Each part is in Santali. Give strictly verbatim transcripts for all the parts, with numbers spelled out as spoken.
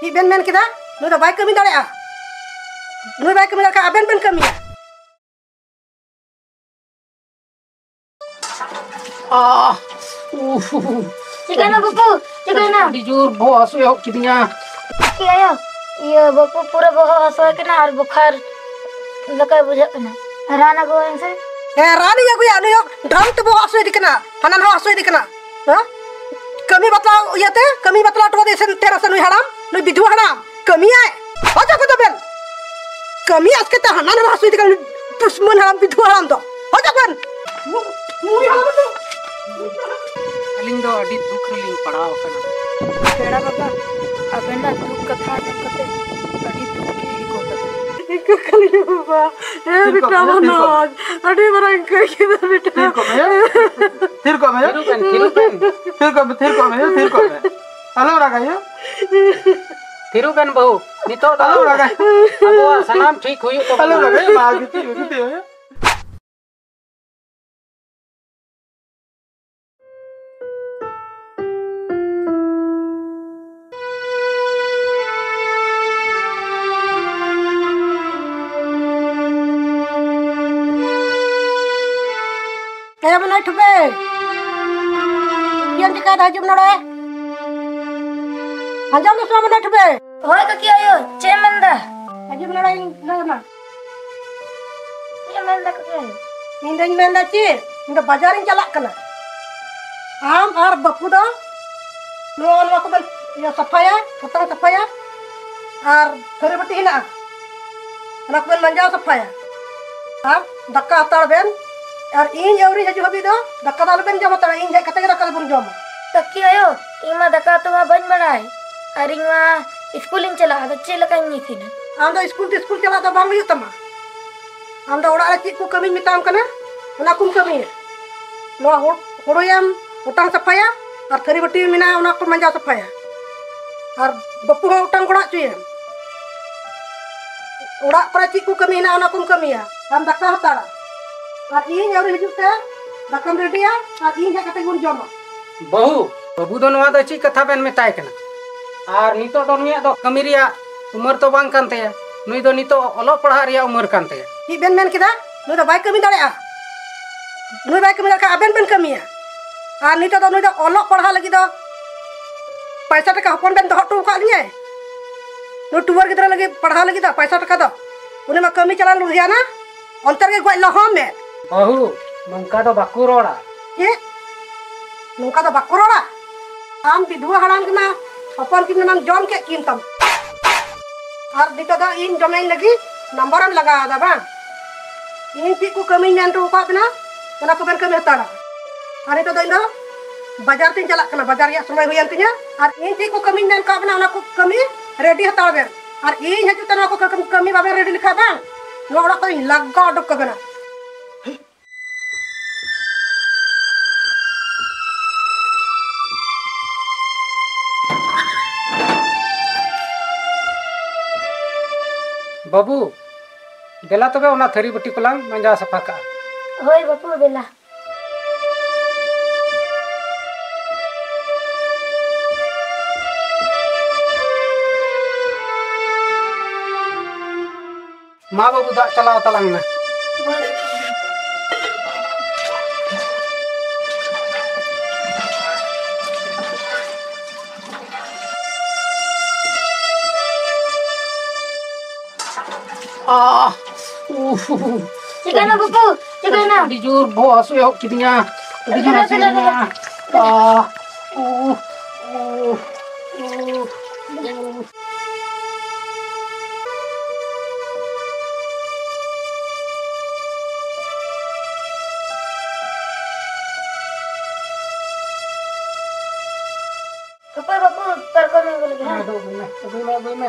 ᱪᱮᱫ ᱵᱮᱱ ᱢᱮᱱ ᱠᱮᱫᱟ? ᱱᱩᱭ ᱫᱚ ᱵᱟᱭ ᱠᱟᱹᱢᱤ ᱫᱟᱲᱮᱭᱟᱜᱼᱟ᱾ ᱱᱩᱭ ᱵᱟᱭ ᱠᱟᱹᱢᱤ ᱫᱟᱲᱮᱭᱟᱜ ᱠᱷᱟᱱ ᱟᱵᱮᱱ ᱵᱮᱱ ᱠᱟᱹᱢᱤᱭᱟ᱾ ᱟᱦ, ᱩᱦ᱾ ᱪᱤᱠᱟᱹᱭᱮᱱᱟ ᱵᱟᱹᱵᱩ? ᱪᱤᱠᱟᱹᱭᱮᱱᱟ? ᱟᱹᱰᱤ ᱡᱳᱨ ᱵᱚᱦᱚᱜ ᱦᱟᱹᱥᱩ ᱮᱦᱚᱵ ᱠᱤᱫᱤᱧᱟ᱾ ᱪᱤᱠᱟᱹᱭᱟ? ᱤᱭᱟᱹ ᱵᱟᱹᱵᱩ, ᱯᱩᱨᱟᱹ ᱵᱚᱦᱚᱜ ᱦᱟᱹᱥᱩ ᱠᱟᱱᱟ ᱟᱨ ᱵᱩᱠᱷᱟᱨ ᱞᱮᱠᱟ ᱵᱩᱡᱷᱟᱹᱜ ᱠᱟᱱᱟ᱾ ᱨᱟᱱ ᱟᱹᱜᱩᱣᱟᱹᱧ ᱥᱮ᱾ ᱦᱮᱸ, ᱨᱟᱱᱤᱧ ᱟᱹᱜᱩᱭᱟ᱾ ᱱᱩᱭ ᱦᱚᱸ ᱰᱷᱟᱝ ᱛᱮ ᱵᱚᱦᱚᱜ ᱦᱟᱹᱥᱩᱭᱮ ᱠᱟᱱᱟ, ᱦᱟᱱᱟ ᱱᱟᱣᱟ ᱦᱟᱹᱥᱩᱭᱮ ᱠᱟᱱᱟ᱾ ᱦᱮᱸ? ᱠᱟᱹᱢᱤ ᱵᱟᱛᱞᱟᱣ ᱤᱭᱟᱹᱛᱮ, ᱠᱟᱹᱢᱤ ᱵᱟᱛᱞᱟᱣ ᱦᱚᱴᱚ ᱠᱟᱫᱮ ᱥᱮᱱ ᱛᱮᱨᱟ ᱥᱮ ᱱᱩᱭ ᱦᱟᱲᱟᱢ, ᱱᱩᱭ ᱵᱤᱫᱷᱩ ᱦᱟᱲᱟᱢ᱾ ᱠᱟᱹᱢᱤᱭᱟᱭ᱾ ᱚᱡᱚᱜ ᱠᱚᱫᱚ ᱵᱮᱱ᱾ ᱠᱟᱹᱢᱤ ᱟᱥᱠᱮᱛᱮ ᱦᱟᱱᱟ ᱱᱟᱣᱟ ᱦᱟᱹᱥᱩᱭᱮ ᱠᱟᱱᱟ, ᱱᱩᱭ ᱫᱩᱥᱢᱟᱱ ᱦᱟᱲᱟᱢ, ᱵᱤᱫᱷᱩ ᱦᱟᱲᱟᱢ ᱫᱚ᱾ ᱚᱡᱚᱜ ᱵᱮᱱ᱾ ᱱᱩᱭ ᱦᱟᱲᱟᱢ ᱫᱚ᱾ ᱟᱹᱞᱤᱧ ᱫᱚ ᱟᱹᱰᱤ ᱫᱩᱠ ᱨᱮᱞᱤᱧ ᱯᱟᱲᱟᱣ ᱟᱠᱟᱱᱟ᱾ ᱯᱮᱲᱟ ᱵᱟᱵᱟ, ᱟᱵᱮᱱᱟᱜ ᱫᱩᱠ ᱠᱟᱛᱷᱟ ᱟᱸᱡᱚᱢ ᱠᱟᱛᱮ ᱟᱹᱰᱤ ᱫᱩᱠ ᱜᱮ ᱟᱹᱭᱠᱟᱹᱣ ᱠᱟᱱᱟ᱾ ᱤᱧ ᱠᱚ ᱠᱟᱹᱞᱤ ᱵᱟᱵᱟ, ᱦᱮᱸ ᱛᱷᱤᱨ ᱠᱚᱜ ᱵᱮᱴᱟ ᱢᱮ, ᱛᱷᱤᱨ ᱠᱚᱜ ᱢᱮ᱾ ᱢᱚᱱᱳᱡᱽ, ᱟᱹᱰᱤ ᱢᱟᱨᱟᱝ ᱠᱟᱹᱭ ᱠᱮᱫᱟ ᱵᱮᱴᱟ᱾ ᱛᱷᱤᱨ ᱠᱚᱜ ᱢᱮ, ᱛᱷᱤᱨ ᱠᱚᱜ ᱢᱮ᱾ ᱛᱷᱤᱨ ᱠᱚᱜ ᱢᱮ, ᱛᱷᱤᱨ ᱠᱚᱜ ᱢᱮ, ᱛᱷᱤᱨ ᱠᱚᱜ ᱢᱮ᱾ ᱟᱞᱚᱢ ᱨᱟᱜᱟ ᱭᱳ᱾ ᱛᱷᱤᱨᱚᱜ ᱵᱮᱱ ᱵᱟᱹᱦᱩ, ᱱᱤᱛᱚᱜ ᱫᱚ ᱟᱞᱚᱢ ᱨᱟᱜᱟ᱾ ᱟᱵᱚᱣᱟᱜ ᱥᱟᱱᱟᱢ ᱴᱷᱤᱠ ᱦᱩᱭᱩᱜ ᱛᱟᱵᱚᱱᱟ᱾ ᱟᱞᱚᱢ ᱨᱟᱜᱟ ᱭᱳ, ᱢᱟ ᱜᱤᱛᱤᱡ ᱢᱮ, ᱜᱤᱛᱤᱡ ᱢᱮ᱾ ᱮ ᱢᱟᱱᱟᱭ ᱴᱷᱩᱵᱮ, ᱪᱮᱫ ᱮᱢ ᱪᱤᱠᱟᱹᱭᱮᱫᱟ? ᱦᱤᱡᱩᱜ ᱢᱮ ᱱᱚᱰᱮ᱾ ᱟᱸᱡᱚᱢ ᱫᱟᱢ ᱥᱮ ᱵᱟᱝ ᱢᱟᱱᱟᱭ ᱴᱷᱩᱵᱮ? ᱦᱳᱭ ᱠᱟᱹᱠᱤ ᱟᱭᱳ, ᱪᱮᱫ ᱮᱢ ᱢᱮᱱᱫᱟ? ᱦᱤᱡᱩᱜ ᱢᱮ ᱱᱚᱰᱮ, ᱤᱧ ᱞᱟᱹᱭ ᱟᱢᱟ᱾ ᱪᱮᱫ ᱮᱢ ᱢᱮᱱᱫᱟ ᱠᱟᱹᱠᱤ ᱟᱭᱳ? ᱤᱧ ᱫᱚᱧ ᱢᱮᱱᱫᱟ ᱪᱮᱫ? ᱤᱧ ᱫᱚ ᱵᱟᱡᱟᱨᱤᱧ ᱪᱟᱞᱟᱜ ᱠᱟᱱᱟ᱾ ᱟᱢ ᱟᱨ ᱵᱟᱹᱯᱩ ᱫᱚ ᱱᱚᱣᱟ, ᱱᱚᱣᱟ ᱠᱚᱵᱮᱱ ᱤᱭᱟᱹ ᱥᱟᱯᱷᱟᱭᱟ, ᱚᱴᱟᱝ ᱥᱟᱯᱷᱟᱭᱟ᱾ ᱟᱨ ᱛᱷᱟᱹᱨᱤ ᱵᱟᱹᱴᱤ ᱦᱮᱱᱟᱜᱼᱟ, ᱚᱱᱟ ᱠᱚᱵᱮᱱ ᱢᱟᱸᱡᱟᱣ ᱥᱟᱯᱷᱟᱭᱟ᱾ ᱟᱨ ᱫᱟᱠᱟ ᱦᱟᱛᱟᱲ ᱵᱮᱱ᱾ ᱟᱨ ᱤᱧ ᱟᱹᱣᱨᱤ ᱦᱤᱡᱩᱜ ᱦᱟᱹᱵᱤᱡ ᱫᱚ ᱫᱟᱠᱟ ᱫᱚ ᱟᱞᱚᱵᱮᱱ ᱡᱚᱢ ᱦᱟᱛᱟᱲᱟ, ᱤᱧ ᱦᱮᱡ ᱠᱟᱛᱮ ᱜᱮ ᱫᱟᱠᱟ ᱫᱚᱵᱚᱱ ᱡᱚᱢᱟ᱾ ᱠᱟᱹᱠᱤ ᱟᱭᱳ, ᱤᱧ ᱢᱟ ᱫᱟᱠᱟ ᱩᱛᱩ ᱢᱟ ᱵᱟᱹᱧ ᱵᱟᱲᱟᱭ, ᱟᱨ ᱤᱧ ᱢᱟ ᱤᱥᱠᱩᱞᱤᱧ ᱪᱟᱞᱟᱜᱼᱟ, ᱟᱫᱚ ᱪᱮᱫ ᱞᱮᱠᱟᱧ ᱤᱥᱤᱱᱟ? ᱟᱢ ᱫᱚ ᱤᱥᱠᱩᱞ ᱛᱤᱥᱠᱩᱞ ᱪᱟᱞᱟᱜ ᱫᱚ ᱵᱟᱝ ᱦᱩᱭᱩᱜ ᱛᱟᱢᱟ᱾ ᱟᱢ ᱫᱚ ᱚᱲᱟᱜ ᱨᱮ ᱪᱮᱫ ᱠᱚ ᱠᱟᱹᱢᱤᱧ ᱢᱮᱛᱟᱢ ᱠᱟᱱᱟ, ᱚᱱᱟ ᱠᱚᱢ ᱠᱟᱹᱢᱤᱭᱟ᱾ ᱱᱚᱣᱟ ᱦᱩ-, ᱦᱩᱲᱩᱭᱮᱢ ᱚᱴᱟᱝ ᱥᱟᱯᱷᱟᱭᱟ, ᱟᱨ ᱛᱷᱟᱹᱨᱤ ᱵᱟᱹᱴᱤ ᱢᱮᱱᱟᱜᱼᱟ, ᱚᱱᱟ ᱠᱚ ᱢᱟᱸᱡᱟᱣ ᱥᱟᱯᱷᱟᱭᱟ, ᱟᱨ ᱵᱟᱹᱯᱩ ᱦᱚᱸ ᱚᱴᱟᱝ ᱜᱚᱲᱟ ᱦᱚᱪᱚᱭᱮᱢ᱾ ᱚᱲᱟᱜ ᱠᱚᱨᱮ ᱪᱮᱫ ᱠᱚ ᱠᱟᱹᱢᱤ ᱦᱮᱱᱟᱜᱼᱟ, ᱚᱱᱟ ᱠᱚᱢ ᱠᱟᱹᱢᱤᱭᱟ, ᱟᱨ ᱫᱟᱠᱟ ᱦᱟᱛᱟᱲᱟ᱾ ᱟᱨ ᱤᱧ ᱟᱹᱣᱨᱤ ᱦᱤᱡᱩᱜ ᱛᱮ ᱫᱟᱠᱟᱢ ᱨᱮᱰᱤᱭᱟ, ᱟᱨ ᱤᱧ ᱦᱮᱡ ᱠᱟᱛᱮ ᱵᱚᱱ ᱡᱚᱢᱟ᱾ ᱵᱟᱹᱦᱩ, ᱵᱟᱹᱵᱩ ᱫᱚ ᱱᱚᱣᱟ ᱫᱚ ᱪᱮᱫ ᱠᱟᱛᱷᱟ ᱵᱮᱱ ᱢᱮᱛᱟᱭ ᱠᱟᱱᱟ? ᱟᱨ ᱱᱤᱛᱚᱜ ᱫᱚ ᱱᱩᱭᱟᱜ ᱫᱚ ᱠᱟᱹᱢᱤ ᱨᱮᱭᱟᱜ ᱩᱢᱮᱨ ᱫᱚ ᱵᱟᱝ ᱠᱟᱱ ᱛᱟᱭᱟ᱾ ᱱᱩᱭ ᱫᱚ ᱱᱤᱛᱚᱜ ᱚᱞᱚᱜ ᱯᱟᱲᱦᱟᱜ ᱨᱮᱭᱟᱜ ᱩᱢᱮᱨ ᱠᱟᱱ ᱛᱟᱭᱟ᱾ ᱪᱮᱫ ᱵᱮᱱ ᱢᱮᱱ ᱠᱮᱫᱟ? ᱱᱩᱭ ᱫᱚ ᱵᱟᱭ ᱠᱟᱹᱢᱤ ᱫᱟᱲᱮᱭᱟᱜᱼᱟ? ᱱᱩᱭ ᱵᱟᱭ ᱠᱟᱹᱢᱤ ᱫᱟᱲᱮᱭᱟᱜ ᱠᱷᱟᱱ ᱟᱵᱮᱱ ᱵᱮᱱ ᱠᱟᱹᱢᱤᱭᱟ᱾ ᱟᱨ ᱱᱤᱛᱚᱜ ᱫᱚ ᱱᱩᱭ ᱫᱚ ᱚᱞᱚᱜ ᱯᱟᱲᱦᱟᱜ ᱞᱟᱹᱜᱤᱫ ᱫᱚ ᱯᱚᱭᱥᱟ ᱴᱟᱠᱟ ᱦᱚᱯᱚᱱ ᱵᱮᱱ ᱫᱚᱦᱚ ᱦᱚᱴᱚ ᱟᱠᱟᱫ ᱞᱤᱧᱟᱭ᱾ ᱱᱩᱭ ᱴᱩᱣᱟᱹᱨ ᱜᱤᱫᱽᱨᱟᱹ ᱞᱟᱹᱜᱤᱫ ᱯᱟᱲᱦᱟᱣ ᱞᱟᱹᱜᱤᱫ ᱫᱚ ᱯᱚᱭᱥᱟ ᱴᱟᱠᱟ ᱫᱚ ᱩᱱᱤ ᱢᱟ ᱠᱟᱹᱢᱤ ᱪᱟᱞᱟᱣ ᱞᱩᱫᱷᱤᱭᱟᱱᱟ, ᱚᱱᱛᱮ ᱨᱮᱜᱮ ᱜᱚᱡ ᱞᱚᱦᱚᱢ ᱢᱮ᱾ ᱵᱟᱹᱦᱩ, ᱱᱚᱝᱠᱟ ᱫᱚ ᱵᱟᱠᱚ ᱨᱚᱲᱟ᱾ ᱪᱮᱫ? ᱱᱚᱝᱠᱟ ᱫᱚ ᱵᱟᱠᱚ ᱨᱚᱲᱟ? ᱟᱢ ᱵᱤᱫᱷᱩᱣᱟᱹ ᱦᱟᱲᱟᱢ ᱠᱟᱱᱟ, ᱦᱚᱯᱚᱱ ᱠᱤᱱ ᱢᱮᱱᱟᱢ ᱡᱚᱢ ᱠᱮᱫ ᱠᱤᱱ ᱛᱟᱢ᱾ ᱟᱨ ᱱᱤᱛᱚᱜ ᱫᱚ ᱤᱧ ᱡᱚᱢᱮᱧ ᱞᱟᱹᱜᱤᱫ ᱱᱟᱢᱵᱟᱨᱮᱢ ᱞᱟᱜᱟᱣ ᱮᱫᱟ ᱵᱟᱝ? ᱤᱧ ᱪᱮᱫ ᱠᱚ ᱠᱟᱹᱢᱤᱧ ᱢᱮᱱ ᱦᱚᱴᱚ ᱟᱠᱟᱫ ᱵᱮᱱᱟ, ᱚᱱᱟ ᱠᱚᱵᱮᱱ ᱠᱟᱹᱢᱤ ᱦᱟᱛᱟᱲᱟ᱾ ᱟᱨ ᱱᱤᱛᱚᱜ ᱫᱚ ᱤᱧ ᱫᱚ ᱵᱟᱡᱟᱨ ᱛᱤᱧ ᱪᱟᱞᱟᱜ ᱠᱟᱱᱟ, ᱵᱟᱡᱟᱨ ᱨᱮᱭᱟᱜ ᱥᱚᱢᱚᱭ ᱦᱩᱭᱮᱱ ᱛᱤᱧᱟ᱾ ᱟᱨ ᱤᱧ ᱪᱮᱫ ᱠᱚ ᱠᱟᱹᱢᱤᱧ ᱢᱮᱱ ᱟᱠᱟᱫ ᱵᱮᱱᱟ, ᱚᱱᱟ ᱠᱚ ᱠᱟᱹᱢᱤ ᱨᱮᱰᱤ ᱦᱟᱛᱟᱲ ᱵᱮᱱ᱾ ᱟᱨ ᱤᱧ ᱦᱤᱡᱩᱜ ᱛᱮ ᱱᱚᱣᱟ ᱠᱚ ᱠᱟᱹᱢᱤ ᱵᱟᱵᱮᱱ ᱨᱮᱰᱤ ᱞᱮᱠᱷᱟᱱ ᱵᱟᱝ, ᱱᱚᱣᱟ ᱚᱲᱟᱜ ᱠᱷᱚᱱᱤᱧ ᱞᱟᱜᱟ ᱩᱰᱩᱠ ᱠᱟᱵᱮᱱᱟ᱾ ᱵᱟᱹᱵᱩ, ᱫᱮᱞᱟ ᱛᱚᱵᱮ ᱚᱱᱟ ᱛᱷᱟᱹᱨᱤ ᱵᱟᱹᱴᱤ ᱠᱚᱞᱟᱝ ᱢᱟᱸᱡᱟᱣ ᱥᱟᱯᱷᱟ ᱠᱟᱜᱼᱟ᱾ ᱦᱳᱭ ᱵᱟᱹᱵᱩ, ᱫᱮᱞᱟ᱾ ᱢᱟ ᱵᱟᱹᱵᱩ, ᱫᱟᱜ ᱪᱟᱞᱟᱣ ᱛᱟᱞᱟᱝ ᱢᱮ᱾ ᱟᱦ, ᱩᱦ᱾ ᱪᱤᱠᱟᱹᱭᱱᱟ ᱵᱟᱹᱵᱩ? ᱪᱤᱠᱟᱹᱭᱱᱟ? ᱟᱹᱰᱤ ᱡᱳᱨ ᱵᱚᱦᱚᱜ ᱦᱟᱹᱥᱩ ᱮᱦᱚᱵ ᱠᱤᱫᱤᱧᱟ᱾ ᱟᱹᱰᱤ ᱡᱳᱨ ᱦᱟᱹᱥᱩ ᱠᱤᱫᱤᱧᱟ᱾ ᱟᱦ, ᱩᱦ, ᱩᱦ, ᱩᱦ, ᱩᱦ᱾ ᱦᱟᱯᱳᱭ ᱵᱟᱹᱵᱩ, ᱯᱟᱨᱠᱚᱢ ᱨᱮ ᱟᱹᱜᱩ ᱞᱟᱹᱜᱤᱫ, ᱦᱮᱸ᱾ ᱟᱹᱜᱩᱭ ᱢᱮ, ᱟᱹᱜᱩᱭ ᱢᱮ, ᱟᱹᱜᱩᱭ ᱢᱮ᱾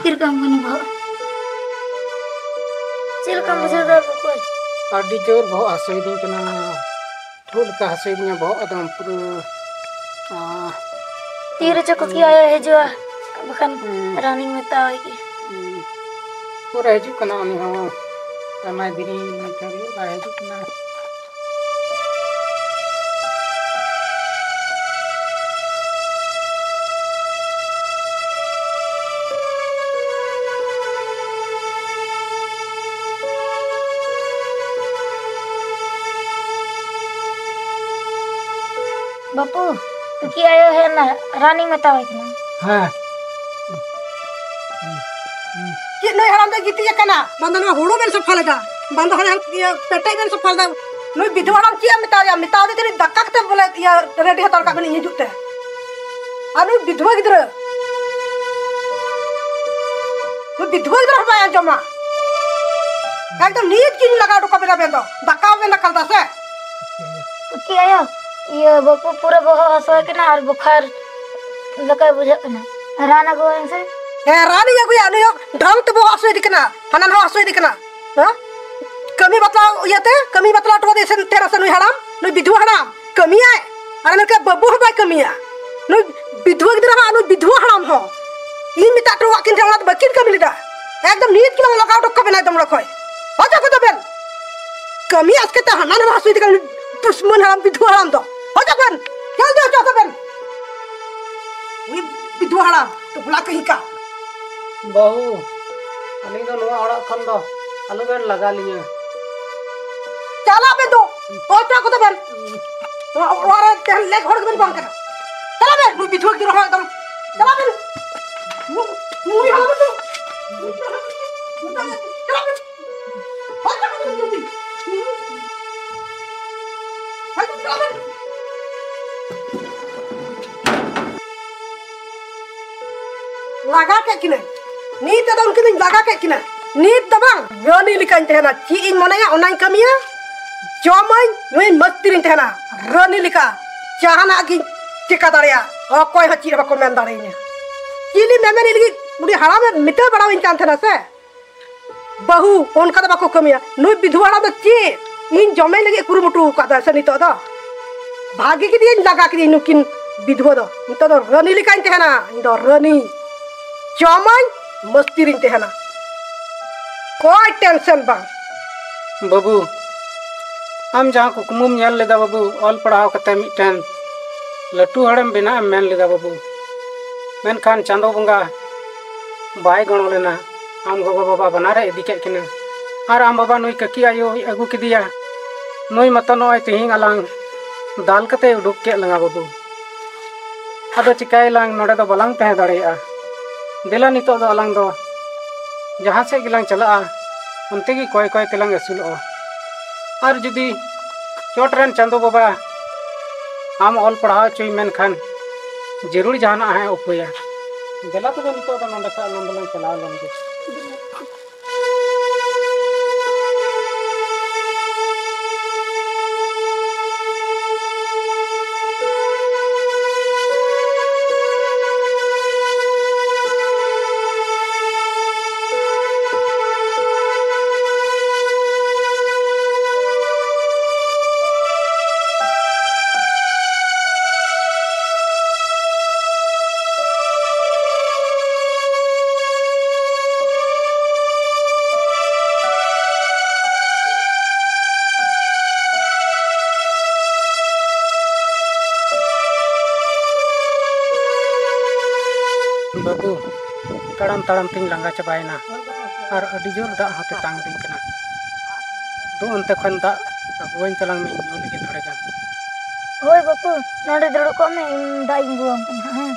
ᱪᱮᱫ ᱞᱮᱠᱟᱢ ᱠᱟᱹᱢᱤ ᱵᱚᱦᱚᱜ? ᱪᱮᱫ ᱞᱮᱠᱟᱢ ᱵᱩᱡᱷᱟᱹᱣ ᱫᱟ ᱵᱚᱠᱚᱧ? ᱟᱹᱰᱤ ᱡᱳᱨ ᱵᱚᱦᱚᱜ ᱦᱟᱹᱥᱩᱭᱤᱫᱤᱧ ᱠᱟᱱᱟ᱾ ᱴᱷᱩ ᱞᱮᱠᱟ ᱦᱟᱹᱥᱩᱭᱤᱫᱤᱧᱟ ᱵᱚᱦᱚᱜ ᱮᱠᱫᱚᱢ ᱯᱩᱨᱟᱹ᱾ ᱟᱦ᱾ ᱛᱤ ᱨᱮᱪᱚ ᱠᱩᱠᱤ ᱟᱭᱳᱭ ᱦᱤᱡᱩᱜᱼᱟ, ᱵᱟᱠᱷᱟᱱ ᱦᱩᱸ᱾ ᱨᱟᱱᱤᱧ ᱢᱮᱛᱟᱣᱟᱭ ᱜᱮ᱾ ᱦᱩᱸ᱾ ᱯᱩᱨᱟᱹ ᱦᱤᱡᱩᱜ ᱠᱟᱱᱟ ᱩᱱᱤ ᱦᱚᱸ᱾ ᱠᱟᱱᱟᱭ ᱫᱮᱨᱤ ᱞᱮᱱᱠᱷᱟᱱ ᱜᱮ ᱵᱟᱭ ᱦᱤᱡᱩᱜ ᱠᱟᱱᱟ᱾ ᱵᱟᱹᱯᱩ, ᱛᱤᱠᱤ ᱟᱭᱳ ᱦᱮᱡ ᱮᱱᱟ, ᱨᱟᱱᱤᱧ ᱢᱮᱛᱟᱣᱟᱭ ᱠᱟᱱᱟ᱾ ᱦᱮᱸ᱾ ᱪᱮᱫ ᱱᱩᱭ ᱦᱟᱲᱟᱢ ᱫᱚᱭ ᱜᱤᱛᱤᱡ ᱟᱠᱟᱱᱟ? ᱵᱟᱝ ᱫᱚ ᱱᱚᱣᱟ ᱦᱩᱲᱩ ᱵᱮᱱ ᱥᱟᱯᱷᱟ ᱞᱮᱫᱟ, ᱵᱟᱝ ᱫᱚ ᱦᱟᱱᱮ ᱤᱭᱟᱹ ᱯᱮᱴᱮᱡ ᱵᱮᱱ ᱥᱟᱯᱷᱟ ᱞᱮᱫᱟ᱾ ᱱᱩᱭ ᱵᱤᱫᱷᱣᱟ ᱦᱟᱲᱟᱢ ᱪᱮᱫ ᱮᱢ ᱢᱮᱛᱟᱣᱟᱭᱟ? ᱢᱮᱛᱟᱣ ᱫᱮ ᱛᱟᱹᱱᱤᱡ ᱫᱟᱠᱟ ᱠᱟᱛᱮ ᱵᱚᱞᱮ ᱤᱭᱟᱹ ᱨᱮᱰᱤ ᱦᱟᱛᱟᱲ ᱠᱟᱜ ᱵᱮᱱ ᱤᱧ ᱦᱤᱡᱩᱜ ᱛᱮ᱾ ᱟᱨ ᱱᱩᱭ ᱵᱤᱫᱷᱣᱟ ᱜᱤᱫᱽᱨᱟᱹ, ᱱᱩᱭ ᱵᱤᱫᱷᱣᱟ ᱜᱤᱫᱽᱨᱟᱹ ᱦᱚᱸ ᱵᱟᱭ ᱟᱸᱡᱚᱢᱟ᱾ ᱮᱠᱫᱚᱢ ᱱᱤᱛ ᱜᱤᱧ ᱞᱟᱜᱟᱣ ᱦᱚᱴᱚ ᱠᱟᱵᱮᱱᱟ ᱟᱵᱮᱱ ᱫᱚ᱾ ᱫᱟᱠᱟ ᱵᱮᱱ ᱫᱟᱠᱟ ᱞᱮᱫᱟ ᱥᱮ? ᱠᱤ ᱟᱭᱳ, ᱤᱭᱟᱹ ᱵᱟᱹᱯᱩ ᱯᱩᱨᱟᱹ ᱵᱚᱦᱚᱜ ᱦᱟᱹᱥᱩ ᱠᱟᱱᱟ ᱟᱨ ᱵᱩᱠᱷᱟᱨ ᱞᱮᱠᱟ ᱵᱩᱡᱷᱟᱹᱜ ᱠᱟᱱᱟ᱾ ᱨᱟᱱ ᱟᱹᱜᱩᱣᱟᱹᱧ ᱥᱮ᱾ ᱦᱮᱸ, ᱨᱟᱱᱤᱧ ᱟᱹᱜᱩᱭᱟ᱾ ᱱᱩᱭ ᱦᱚᱸ ᱰᱷᱚᱝ ᱛᱮ ᱵᱚᱦᱚᱜ ᱦᱟᱹᱥᱩᱭᱮᱫᱮ ᱠᱟᱱᱟ, ᱦᱟᱱᱟ ᱱᱟᱣᱟ ᱦᱟᱹᱥᱩᱭᱮᱫᱮ ᱠᱟᱱᱟ᱾ ᱦᱮᱸ? ᱠᱟᱹᱢᱤ ᱵᱟᱛᱞᱟᱣ ᱤᱭᱟᱹᱛᱮ, ᱠᱟᱹᱢᱤ ᱵᱟᱛᱞᱟᱣ ᱦᱚᱴᱚ ᱠᱟᱫᱮ ᱥᱮ ᱛᱮᱨᱟ ᱥᱮ ᱱᱩᱭ ᱦᱟᱲᱟᱢ, ᱱᱩᱭ ᱵᱤᱫᱷᱩᱣᱟᱹ ᱦᱟᱲᱟᱢ ᱠᱟᱹᱢᱤᱭᱟᱭ᱾ ᱟᱨ ᱢᱮᱱᱠᱷᱟᱱ ᱵᱟᱹᱵᱩ ᱦᱚᱸ ᱵᱟᱭ ᱠᱟᱹᱢᱤᱭᱟ᱾ ᱱᱩᱭ ᱵᱤᱫᱷᱩᱣᱟᱹ ᱜᱤᱫᱽᱨᱟᱹ ᱦᱚᱸ ᱟᱨ ᱱᱩᱭ ᱵᱤᱫᱷᱩᱣᱟᱹ ᱦᱟᱲᱟᱢ ᱦᱚᱸ᱾ ᱤᱧ ᱢᱮᱛᱟ ᱦᱚᱴᱚ ᱟᱠᱟᱫ ᱠᱤᱱ ᱛᱟᱦᱮᱸ, ᱚᱱᱟ ᱫᱚ ᱵᱟᱹᱠᱤᱱ ᱠᱟᱹᱢᱤ ᱞᱮᱫᱟ᱾ ᱮᱠᱫᱚᱢ ᱱᱤᱛ ᱜᱮᱞᱟᱝ ᱞᱟᱜᱟᱣ ᱦᱚᱴᱚ ᱠᱟᱜ ᱵᱮᱱᱟ ᱮᱠᱫᱚᱢ ᱚᱲᱟᱜ ᱠᱷᱚᱱ᱾ ᱚᱪᱚᱜ ᱠᱚᱫᱚ ᱵᱮᱱ᱾ ᱠᱟᱹᱢᱤ ᱟᱥᱠᱮᱛᱮ ᱦᱟᱱᱟ ᱱᱟᱣᱟ ᱦᱟᱹᱥᱩᱭᱮᱫᱮ ᱠᱟᱱᱟ, ᱫᱩᱥᱢᱚᱱ ᱦᱟᱲᱟᱢ ᱵᱤᱫᱷᱩᱣᱟᱹ ᱦᱟᱲᱟᱢ ᱫᱚ᱾ ᱚᱪᱚᱜ ᱵᱮᱱ᱾ ᱡᱚᱞᱫᱤ ᱚᱪᱚᱜ ᱠᱚᱫᱚ ᱵᱮᱱ᱾ ᱩᱱᱤ ᱵᱤᱫᱷᱩᱣᱟᱹ ᱦᱟᱲᱟᱢ, ᱴᱩᱠᱞᱟ ᱠᱟᱹᱦᱤ ᱠᱟ᱾ ᱵᱟᱹᱦᱩ, ᱟᱹᱞᱤᱧ ᱫᱚ ᱱᱚᱣᱟ ᱚᱲᱟᱜ ᱠᱷᱚᱱ ᱫᱚ ᱟᱞᱚᱵᱮᱱ ᱞᱟᱜᱟ ᱞᱤᱧᱟ᱾ ᱪᱟᱞᱟᱜ ᱵᱮᱱ ᱫᱚ, ᱚᱪᱚᱜ ᱠᱚᱫᱚ ᱵᱮᱱ᱾ ᱱᱚᱣᱟ ᱚᱲᱟᱜ ᱨᱮ ᱛᱟᱦᱮᱱ ᱞᱮᱠ ᱦᱚᱲ ᱜᱮᱵᱮᱱ ᱵᱟᱝ ᱠᱟᱱᱟ᱾ ᱪᱟᱞᱟᱜ ᱵᱮᱱ, ᱱᱩᱭ ᱵᱤᱫᱷᱩᱣᱟᱹ ᱜᱤᱫᱽᱨᱟᱹ ᱦᱚᱸ ᱮᱠᱫᱚᱢ᱾ ᱪᱟᱞᱟᱜ ᱵᱮᱱ᱾ ᱱᱩᱭ ᱦᱚᱲ ᱫᱚ᱾ ᱪᱟᱞᱟᱜ ᱵᱮᱱ᱾ ᱞᱟᱜᱟ ᱠᱮᱫ ᱠᱤᱱᱟᱹᱧ᱾ ᱱᱤᱛ ᱛᱮᱫᱚ ᱩᱱᱠᱤᱱ ᱫᱚᱧ ᱞᱟᱜᱟ ᱠᱮᱫ ᱠᱤᱱᱟ᱾ ᱱᱤᱛ ᱫᱚ ᱵᱟᱝ, ᱨᱟᱹᱱᱤ ᱞᱮᱠᱟᱧ ᱛᱟᱦᱮᱱᱟ᱾ ᱪᱮᱫ ᱤᱧ ᱢᱚᱱᱮᱭᱟ ᱚᱱᱟᱧ ᱠᱟᱹᱢᱤᱭᱟ᱾ ᱡᱚᱢᱟᱹᱧ, ᱧᱩᱭᱟᱹᱧ, ᱢᱟᱹᱥᱛᱤ ᱨᱤᱧ ᱛᱟᱦᱮᱱᱟ᱾ ᱨᱟᱹᱱᱤ ᱞᱮᱠᱟ ᱡᱟᱦᱟᱱᱟᱜ ᱜᱤᱧ ᱪᱮᱠᱟ ᱫᱟᱲᱮᱭᱟᱜᱼᱟ᱾ ᱚᱠᱚᱭ ᱦᱚᱸ ᱪᱮᱫ ᱦᱚᱸ ᱵᱟᱠᱚ ᱢᱮᱱ ᱫᱟᱲᱮᱭᱟᱹᱧᱟ᱾ ᱪᱤᱞᱤ ᱢᱮᱢᱮᱱᱤᱡ ᱞᱟᱹᱜᱤᱫ ᱩᱱᱤ ᱦᱟᱲᱟᱢᱮ ᱢᱮᱛᱟᱹ ᱵᱟᱲᱟᱣᱟᱹᱧ ᱠᱟᱱ ᱛᱟᱦᱮᱱᱟ ᱥᱮ, ᱵᱟᱹᱦᱩ, ᱚᱱᱠᱟ ᱫᱚ ᱵᱟᱠᱚ ᱠᱟᱹᱢᱤᱭᱟ᱾ ᱱᱩᱭ ᱵᱤᱫᱷᱩᱣᱟᱹ ᱦᱟᱲᱟᱢ ᱫᱚ ᱪᱮᱫ ᱤᱧ ᱡᱚᱢᱮ ᱞᱟᱹᱜᱤᱫ ᱠᱩᱨᱩᱢᱩᱴᱩ ᱟᱠᱟᱫᱟ ᱥᱮ ᱱᱤᱛᱚᱜ ᱫᱚ? ᱵᱷᱟᱜᱮ ᱠᱮᱫᱮᱭᱟᱹᱧ, ᱞᱟᱜᱟ ᱠᱮᱫᱮᱭᱟᱹᱧ ᱱᱩᱠᱤᱱ ᱵᱤᱫᱷᱩᱣᱟᱹ ᱫᱚ᱾ ᱱᱤᱛᱚᱜ ᱫᱚ ᱨᱟᱹᱱᱤ ᱞᱮᱠᱟᱧ ᱛᱟᱦᱮᱱᱟ, ᱤᱧ ᱫᱚ ᱨᱟᱹᱱᱤ᱾ ᱡᱚᱢᱟᱹᱧ, ᱢᱟᱹᱥᱛᱤ ᱨᱤᱧ ᱛᱟᱦᱮᱱᱟ, ᱠᱚᱭ ᱴᱮᱱᱥᱮᱱ ᱵᱟᱝ᱾ ᱵᱟᱹᱵᱩ, ᱟᱢ ᱡᱟᱦᱟᱸ ᱠᱩᱠᱢᱩᱢ ᱧᱮᱞ ᱞᱮᱫᱟ ᱵᱟᱹᱵᱩ, ᱚᱞ ᱯᱟᱲᱦᱟᱣ ᱠᱟᱛᱮ ᱢᱤᱫᱴᱮᱱ ᱞᱟᱹᱴᱩ ᱦᱚᱲᱮᱢ ᱵᱮᱱᱟᱜ ᱮᱢ ᱢᱮᱱ ᱞᱮᱫᱟ ᱵᱟᱹᱵᱩ, ᱢᱮᱱᱠᱷᱟᱱ ᱪᱟᱸᱫᱚ ᱵᱚᱸᱜᱟ ᱵᱟᱭ ᱜᱚᱲᱚ ᱞᱮᱱᱟ᱾ ᱟᱢ ᱜᱚᱜᱚ ᱵᱟᱵᱟ ᱵᱟᱱᱟᱨᱮ ᱤᱫᱤ ᱠᱮᱫ ᱠᱤᱱᱟ᱾ ᱟᱨ ᱟᱢ ᱵᱟᱵᱟ ᱱᱩᱭ ᱠᱟᱹᱠᱤ ᱟᱭᱳᱭ ᱟᱹᱜᱩ ᱠᱮᱫᱮᱭᱟ᱾ ᱱᱩᱭ ᱢᱟᱛᱚ ᱱᱚᱜᱼᱚᱭ ᱛᱮᱦᱮᱧ ᱟᱞᱟᱝ ᱫᱟᱞ ᱠᱟᱛᱮ ᱩᱰᱩᱠ ᱠᱮᱫ ᱞᱟᱝᱟ ᱵᱟᱹᱵᱩ᱾ ᱟᱫᱚ ᱪᱤᱠᱟᱹᱭᱟᱞᱟᱝ, ᱱᱚᱰᱮ ᱫᱚ ᱵᱟᱞᱟᱝ ᱛᱟᱦᱮᱸ ᱫᱟᱲᱮᱭᱟᱜᱼᱟ᱾ ᱫᱮᱞᱟ ᱱᱤᱛᱚᱜ ᱫᱚ ᱟᱞᱟᱝ ᱫᱚ ᱡᱟᱦᱟᱸ ᱥᱮᱫ ᱜᱮᱞᱟᱝ ᱪᱟᱞᱟᱜᱼᱟ, ᱚᱱᱛᱮ ᱜᱮ ᱠᱚᱭ ᱠᱚᱭ ᱛᱮᱞᱟᱝ ᱟᱹᱥᱩᱞᱚᱜᱼᱟ᱾ ᱟᱨ ᱡᱩᱫᱤ ᱪᱚᱴ ᱨᱮᱱ ᱪᱟᱸᱫᱚ ᱵᱟᱵᱟ ᱟᱢ ᱚᱞ ᱯᱟᱲᱦᱟᱣ ᱦᱚᱪᱚᱭ ᱢᱮᱱᱠᱷᱟᱱ, ᱡᱟᱹᱨᱩᱲ ᱡᱟᱦᱟᱱᱟᱜ ᱦᱟᱸᱜ ᱮ ᱩᱯᱟᱹᱭᱟ᱾ ᱫᱮᱞᱟ ᱛᱚᱵᱮ ᱱᱤᱛᱚᱜ ᱫᱚ ᱱᱚᱰᱮ ᱠᱷᱚᱱ ᱟᱞᱟᱝ ᱫᱚᱞᱟᱝ ᱪᱟᱞᱟᱣ ᱞᱮᱱ ᱜᱮ᱾ ᱵᱟᱹᱵᱩ, ᱛᱟᱲᱟᱢ ᱛᱟᱲᱟᱢ ᱛᱤᱧ ᱞᱟᱸᱜᱟ ᱪᱟᱵᱟᱭᱮᱱᱟ ᱟᱨ ᱟᱹᱰᱤ ᱡᱳᱨ ᱫᱟᱜ ᱦᱚᱸ ᱛᱮᱛᱟᱝ ᱤᱫᱤᱧ ᱠᱟᱱᱟ᱾ ᱫᱩ, ᱚᱱᱛᱮ ᱠᱷᱚᱱ ᱫᱟᱜ ᱟᱹᱜᱩᱣᱟᱹᱧ ᱛᱟᱞᱟᱝ ᱢᱮ, ᱤᱧ ᱧᱩ ᱞᱟᱹᱜᱤᱫ ᱛᱷᱚᱲᱟ ᱜᱟᱱ᱾ ᱦᱳᱭ ᱵᱟᱹᱯᱩ, ᱱᱚᱰᱮ ᱫᱩᱲᱩᱵ ᱠᱚᱜ ᱢᱮ, ᱤᱧ ᱫᱟᱜ ᱤᱧ ᱟᱹᱜᱩᱣᱟᱢ ᱠᱟᱱᱟ ᱦᱟᱸᱜ, ᱦᱮᱸ᱾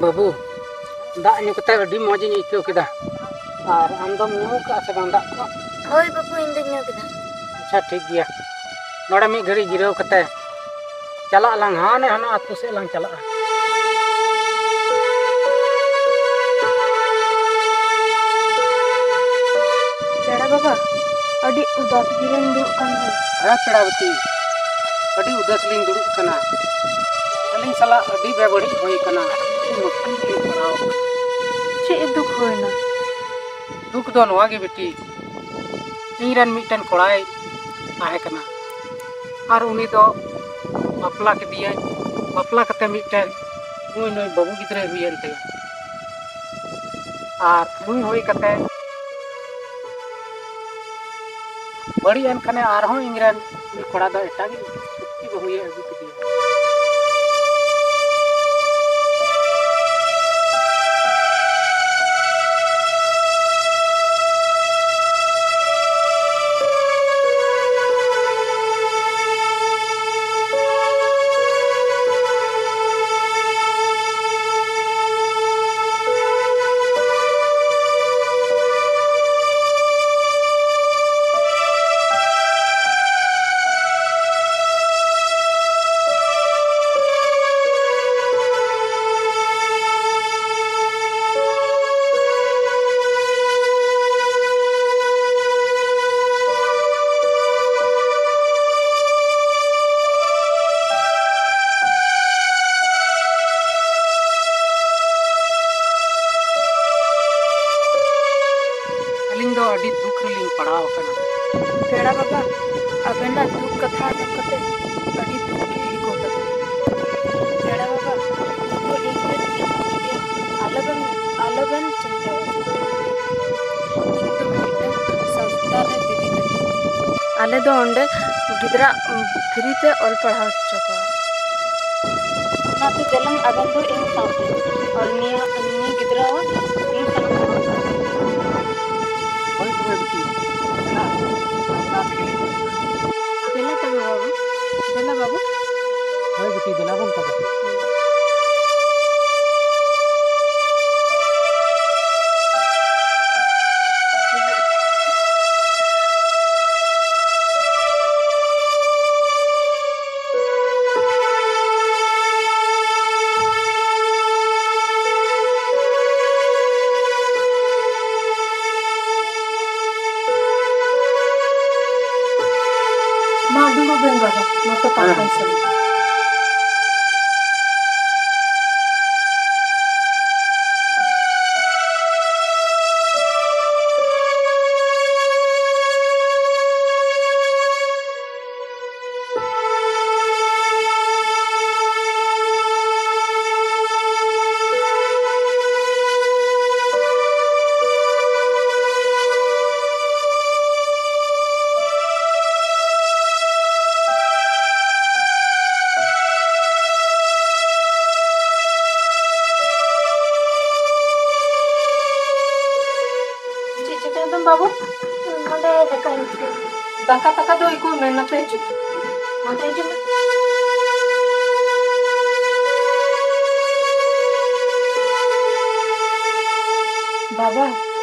ᱵᱟᱹᱵᱩ, ᱫᱟᱜ ᱧᱩ ᱠᱟᱛᱮ ᱟᱹᱰᱤ ᱢᱚᱡᱽ ᱤᱧ ᱟᱹᱭᱠᱟᱹᱣ ᱠᱮᱫᱟ᱾ ᱟᱨ ᱟᱢ ᱫᱚᱢ ᱧᱩ ᱠᱟᱜᱼᱟ ᱥᱮ ᱵᱟᱝ ᱫᱟᱜ ᱠᱚ? ᱦᱳᱭ ᱵᱟᱹᱵᱩ, ᱤᱧ ᱫᱚᱧ ᱧᱩ ᱠᱮᱫᱟ᱾ ᱟᱪᱪᱷᱟ, ᱴᱷᱤᱠ ᱜᱮᱭᱟ᱾ ᱱᱚᱰᱮ ᱢᱤᱫ ᱜᱷᱟᱹᱲᱤᱡ ᱡᱤᱨᱟᱹᱣ ᱠᱟᱛᱮ ᱪᱟᱞᱟᱜ ᱟᱞᱟᱝ, ᱦᱟᱱᱮ ᱦᱟᱱᱟ ᱟᱹᱛᱩ ᱥᱮᱫ ᱞᱟᱝ ᱪᱟᱞᱟᱜᱼᱟ᱾ ᱯᱮᱲᱟ ᱵᱟᱵᱟ, ᱟᱹᱰᱤ ᱩᱫᱟᱹᱥ ᱜᱮᱞᱤᱧ ᱫᱩᱲᱩᱵ ᱠᱟᱱᱟ᱾ ᱦᱮᱸ ᱯᱮᱲᱟ ᱵᱤᱴᱤ, ᱟᱹᱰᱤ ᱩᱫᱟᱹᱥ ᱞᱤᱧ ᱫᱩᱲᱩᱵ ᱠᱟᱱᱟ᱾ ᱟᱹᱞᱤᱧ ᱥᱟᱞᱟᱜ ᱟᱹᱰᱤ ᱵᱮᱵᱟᱹᱲᱤᱡ ᱦᱩᱭ ᱠᱟᱱᱟ, ᱟᱹᱰᱤ ᱢᱩᱥᱠᱤᱞ ᱨᱮᱞᱤᱧ ᱯᱟᱲᱟᱣ ᱟᱠᱟᱱᱟ᱾ ᱪᱮᱫ ᱫᱩᱠ ᱦᱩᱭᱱᱟ? ᱫᱩᱠ ᱫᱚ ᱱᱚᱣᱟ ᱜᱮ ᱵᱤᱴᱤ, ᱤᱧ ᱨᱮᱱ ᱢᱤᱫᱴᱮᱱ ᱠᱚᱲᱟᱭ ᱛᱟᱦᱮᱸ ᱠᱟᱱᱟ, ᱟᱨ ᱩᱱᱤ ᱫᱚ ᱵᱟᱯᱞᱟ ᱠᱮᱫᱮᱭᱟᱹᱧ᱾ ᱵᱟᱯᱞᱟ ᱠᱟᱛᱮ ᱢᱤᱫᱴᱮᱱ ᱱᱩᱭ, ᱱᱩᱭ ᱵᱟᱹᱵᱩ ᱜᱤᱫᱽᱨᱟᱹᱭ ᱦᱩᱭᱮᱱ ᱛᱟᱭᱟ, ᱟᱨ ᱱᱩᱭ ᱦᱩᱭ ᱠᱟᱛᱮ ᱵᱟᱹᱲᱤᱡ ᱮᱱ ᱠᱷᱟᱱᱮ ᱟᱨᱦᱚᱸ ᱤᱧ ᱨᱮᱱ ᱩᱱᱤ ᱠᱚᱲᱟ ᱫᱚ ᱮᱴᱟᱜᱤᱡ ᱪᱷᱩᱴᱠᱤ ᱵᱟᱹᱦᱩᱭᱮ ᱟᱹᱜᱩ ᱠᱮᱫᱮᱭᱟ᱾ ᱟᱹᱞᱤᱧ ᱫᱚ ᱟᱹᱰᱤ ᱫᱩᱠ ᱨᱮᱞᱤᱧ ᱯᱟᱲᱟᱣ ᱟᱠᱟᱱᱟ᱾ ᱯᱮᱲᱟ ᱵᱟᱵᱟ, ᱟᱵᱮᱱᱟᱜ ᱫᱩᱠ ᱠᱟᱛᱷᱟ ᱟᱸᱡᱚᱢ ᱠᱟᱛᱮ ᱟᱹᱰᱤ ᱫᱩᱠ ᱜᱮ ᱟᱹᱭᱠᱟᱹᱣ ᱠᱟᱱᱟ᱾ ᱯᱮᱲᱟ ᱵᱟᱵᱟ, ᱱᱤᱛᱚᱜ ᱤᱧ ᱵᱮᱱ ᱧᱟᱢ ᱠᱮᱫᱮᱭᱟ, ᱟᱞᱚᱵᱮᱱ, ᱟᱞᱚᱵᱮᱱ ᱪᱤᱱᱛᱟᱹ ᱵᱷᱟᱵᱽᱱᱟ᱾ ᱤᱧ ᱫᱚ ᱢᱤᱫᱴᱟᱝ ᱥᱚᱝᱥᱛᱷᱟ ᱨᱮ ᱫᱤᱫᱤ ᱠᱟᱹᱱᱟᱹᱧ᱾ ᱟᱞᱮ ᱫᱚ ᱚᱸᱰᱮ ᱜᱤᱫᱽᱨᱟᱹ, ᱩᱢ, free ᱛᱮ ᱚᱞ ᱯᱟᱲᱦᱟᱣ ᱦᱚᱪᱚ ᱠᱚᱣᱟ᱾ ᱚᱱᱟᱛᱮ ᱫᱮᱞᱟᱝ ᱟᱵᱮᱱ ᱫᱚ ᱤᱧ ᱥᱟᱶᱛᱮ, ᱟᱨ ᱱᱤᱭᱟᱹ, ᱱᱤᱭᱟᱹ ᱜᱤᱫᱽᱨᱟᱹ ᱦᱚᱸ ᱤᱧ ᱥᱟᱶ᱾ ᱦᱳᱭ ᱛᱚᱵᱮ ᱵᱤᱴᱤ, ᱫᱮᱞᱟ, ᱫᱮᱞᱟ ᱛᱚᱵᱮ ᱵᱟᱹᱵᱩ, ᱫᱮᱞᱟ ᱵᱟᱹᱵᱩ᱾ ᱦᱳᱭ ᱵᱤᱴᱤ, ᱫᱮᱞᱟ ᱵᱚᱱ ᱛᱚᱵᱮ᱾ ᱪᱮᱫ ᱪᱤᱠᱟᱹᱭᱮᱫᱟᱢ ᱵᱟᱹᱵᱩ? ᱱᱚᱰᱮ ᱫᱟᱠᱟ ᱤᱥᱤᱱ᱾ ᱫᱟᱠᱟ ᱫᱟᱠᱟ ᱫᱚ ᱤᱠᱩ ᱢᱮ, ᱱᱚᱛᱮ ᱦᱤᱡᱩᱜ ᱢᱮ᱾ ᱱᱚᱛᱮ ᱦᱤᱡᱩᱜ ᱢᱮ᱾ ᱵᱟᱵᱟ,